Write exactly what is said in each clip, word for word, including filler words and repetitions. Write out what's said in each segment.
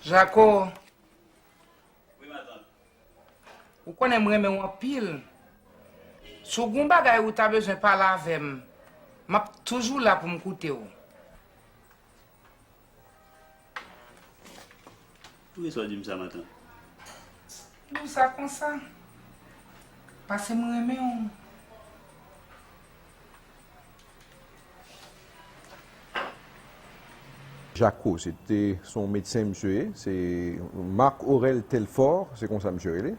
Jako, ou konnen m renmen w anpil. Si w gen yon bagay ou ta bezwen pale avè m, m ap toujou la pou m koute w. Poukisa w di m sa, Matant? M di w sa konsa. Paske m renmen w. Jako, se te se yon medsen misye ye, se Marc Aurèle Telfort, se konsa misye rele.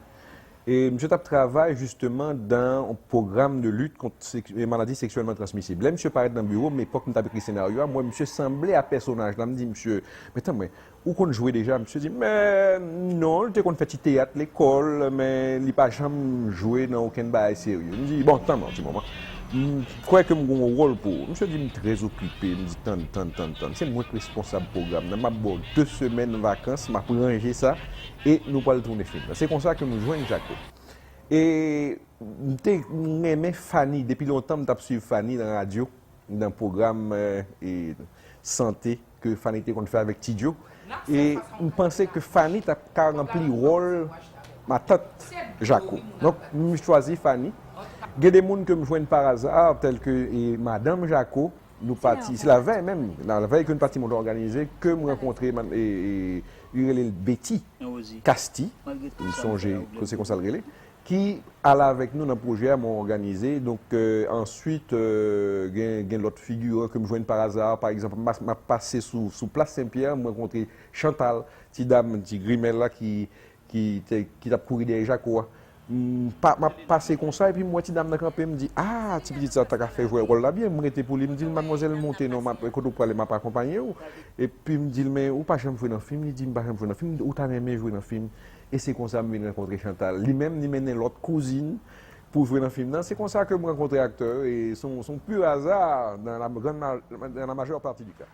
E misye t ap travay jisteman dan yon pwogram de lit kont sek- e maladi seksyèlman transmisib. Lè misye parèt nan biwo m, epòk m t ap ekri senaryo a, m wè misye sanble a pèsonaj la, m di misye, men tann mwen, ou konn jwe deja? Misye di m, men non, li te konn fè ti teyat lekòl, men li pa janm jwe nan okenn bagay serye. M di, bon, tann mwen yon ti moman. M kwè ke m gen yon wòl pou ou. Misye di m trè okipe. M di, tann, tann, tann, tann. Se mwen k responsab pwogram nan. M ap ba w de semèn vakans, m ap ranje sa, e nou pral tounen fim nan. Se konsa ke m jwenn Jako. E m te renmen Fanny. Depi lontan, m t ap swiv Fanny nan radyo, nan pwogram e, sante ke Fanny te konn fè avèk Ti Djo. E m panse ke Fanny t ap ka ranpli wòl matant Jako. Donk, m chwazi Fanny. Gen de moun ke m jwenn pa aza, tèlke e, madanm Jako, nou pati, se lavèy menm, lavèy ke nou pati monte òganize, ke m rankontre e, e, li rele l Betty Casti, m sonje se konsa l rele, ki ale avèk nou nan pwojè a mwen òganize. Donk, answit, gen, gen lòt figiran ke m jwenn pa aza, pa egzanp, m ap pase sou, sou plas Senpyè, m rankontre Chantal, ti dam, ti grimèl la ki, ki, te, ki t ap kouri dèyè Jako a. M pa, m ap pase konsa, epi m wè ti dam nan kanpe, m di, a, ti pitit sa ta ka fè jwè wòl la byen. M rete pou li, m di l, madmwazèl, monte non, m ap, kote w prale, m ap akonpaye w. Epi m di l, men ou pa janm jwe nan fim? Li di m pa janm jwe nan fim, ou ta renmen jwe nan fim. E se konsa m vin rankontre Chantal. Li menm, li mennen lòt kouzin pou jwe nan fim nan. Se konsa ke m rankontre aktè yo, e se yon, se yon pur hasard dans la grande ma-, dans la majeure partie du cas.